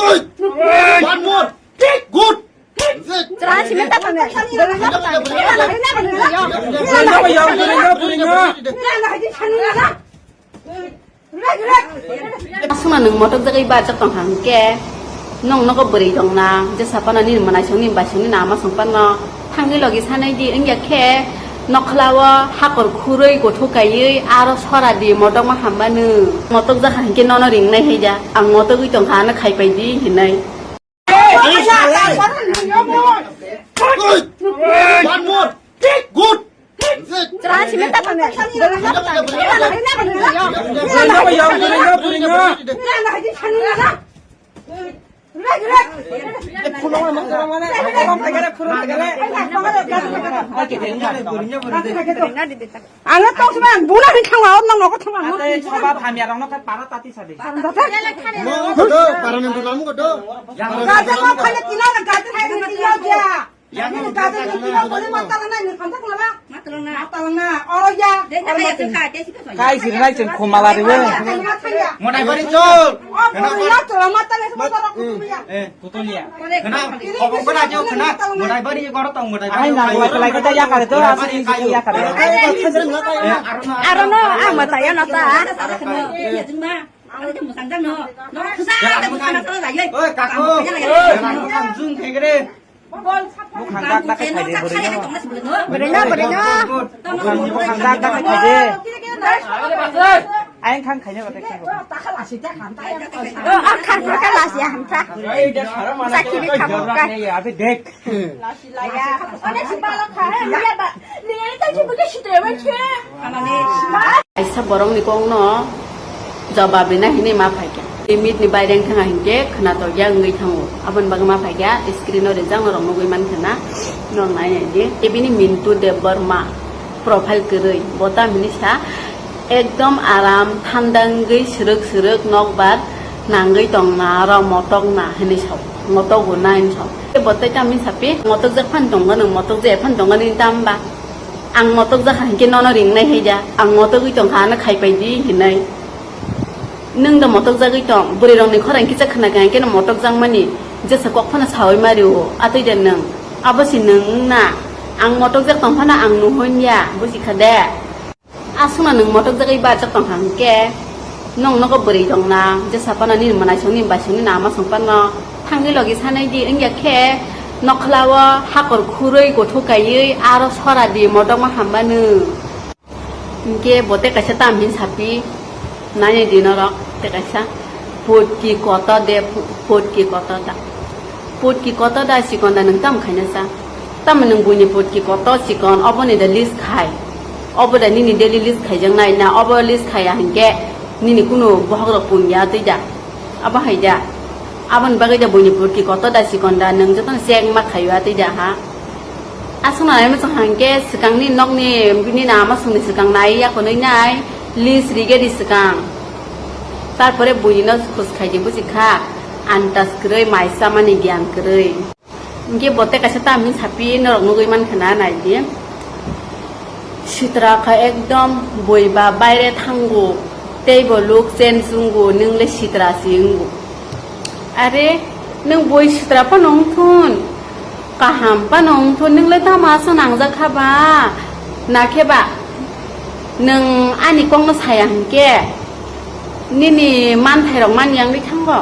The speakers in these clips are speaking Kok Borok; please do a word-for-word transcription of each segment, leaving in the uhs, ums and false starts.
One more. Good. Aswkno nwng motok jagwi bachok tong kha hwnkhe, nwng nogo bwrwi tongna, jesa phano nini mwnaisong, nini baisong, nini ama song phano thangwi logi sanai di, wngya khe nokhla o hakor khurwi kuthuk kaiwi aro sora di, motok ma hamba nwng. Motok jakha hwnkhe nono ringnai hai da, ang motogwi tong kha, ano khai pai di hinwi. One more. Good. Ano tong sima ang buna hin thangwa, ot nang nogo thangwa, ang Ate soba hamya rokno khe para tati sadi. Ang data. Mo ko do, para ni dulam ko do. Gajar mo khale tina na gajar hai ni tiyo ja. Yang ni gajar ni tiyo ko ni mata na ni khanta ko la. Mata na. Mata na. Oro ya. Oro mata. Kai sir nai chen khumala de we. Mata ya. Monai bari chol. O mo ya to mata na mata rok ko ya. Eh. Kutulia. Khna, khobong khna jo khna. Modai bari goro tong modai bari. Ai na, lai lai kata ya kare to, asli ya kare. Aro no, ang mata ya nata. Oi, kaku. Jung khegre. Bukhang dak dak khai de, bwrwi no. Bwrwi no, bwrwi no. Bukhang, bukhang dak dak khai de. Ayang khang khai de, batai khang. Oh, ah, khang pura ka lasi ya, hamsa. Sakhi bi khang pura. Abi dek. Kaisa borokni kokno jobab rina hinwi ma phaikha. Limit ni baire wngkha hinkhe khwnathokya wngwi thango. Aboni bagwi ma phaikha, screen o rijak norok nugwi mankha na, norok nai naidi. Ebini Mintu Debbarma profile kwrwi, bo tamhinwi sa ekdom aram thanda wngwi swrwk swrwk nokbar nangwi tongna aro motokna hinwi sa, motogo na hinwi sa. Bo tei tamni sapi, motokjak phan tongo nwng, motokjak phan tongo nini tamba? Ang motokjak kha hinkhe nono ringnai hai da, ang motogwi tong kha, ano khai pai di hinwi. Nwng da motokjagwi tong, bwrwi rokni khorang kisa khna kha hinkhe no motokjak mani, jesa kok phano sawi ma rio, atwi da nwng. Abo se nwng wngna, ang motokjak tong phano ang nuhon ya, buji kha de. Aswkno nwng mothokjagwi bachok tong kha hwnkhe, nwng nogo bwrwi tongna, jesa phano nini mwnaisong, nini baisong, nini ama song phano thangwi logi sanai di, wngya khe nokhla o hakor khurwi kuthuk kaiwi aro sora di, motok ma hamba nwng. Hinkhe bo tei kaisa tam hin sapi, nainai di norok tei kaisa. Putki koto de, pu-, putki koto da. Putki koto da chikon da nwng tamo khaina sa? Tamo nwng buini putki koto chikon, obo ni da list khai. Obo da nini daily list khaijaknai na, obo list khaiya hinkhe nini kunu bohok rok pungya twi da. Abo hai da. Aboni bagwi da buini putki koto da chikon da, nwng jotono check ma khaio twi da ha. Aswk nai masa hangke swkangni nokni bini nama songni swkang nai yakonwi nai list rige di swkang. Tarpore buini no khus khai di buji kha, antas kwrwi mai chamani giyan kwrwi. Hingke bo tei kaisa tamni sapi norok nugwi mankha na nai di. Sitra kha ekdom bui ba baire thango tei bo luk chen chungo nwng le sitra si wngo. Are, nwng bui sitra phano wngthun, kaham phano wngthun, nwng le tamo aswk nangjak kha ba? Na khe ba, nwng ani kokno saya hinkhe, nini manthai rok mani wngwi thango?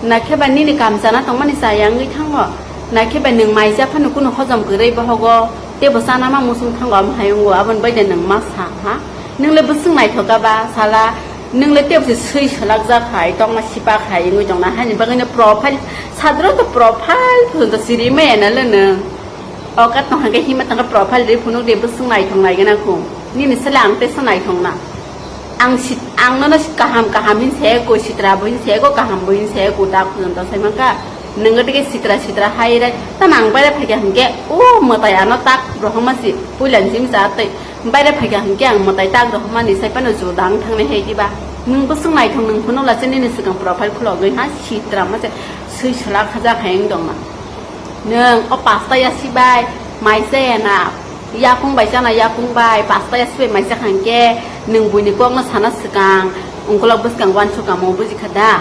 Na khe ba nini kamchana tongmani chaya wngwi thango? Na khe ba nwng maisa phano kunu hojom kwrwi bohogo, teibo chana ma muchung thango, amo hai wngo, aboni bai de nwng ma sa ha? Nwng le bwswk naithok kha ba sala, nwng le teibo se swi swlak jak hai, tongma sipak hai wngwi tongna, haini bagwi no profile, sadro to profile phunto siri maya na le nwng. O ka tong hangke hima tong profile ri phunuk de bwswk naithok nai gana khu. Nini sale ang tei sa naithok na. Ang sit, ang nono kaham kaham hin se ko, sitra bo hin se ko, kaham bo hin se ko, dak phunto sai mangka. Nwng tike sitra sitra hai rai. Ta nang bai phai kha hingke, o mwtai ano tak rohoma si. Puila ni sim sa tei. Baire phaikha hinkhe ang mwtai tak rohormani sai phano juda wng thangnai hai diba? Nwng bwswk naithok nwng phunukla se nini swkang profile khulogwi ha sitra ma se swi swlak haja hai wng tongma. Nwng o pasta ya sibai mai chaya na yakung bai chana yakung bai pasta ya sibai mai chakha hinkhe nwng buini kokno sana swkang ungkulok bwskang uansukha mo bujikha da?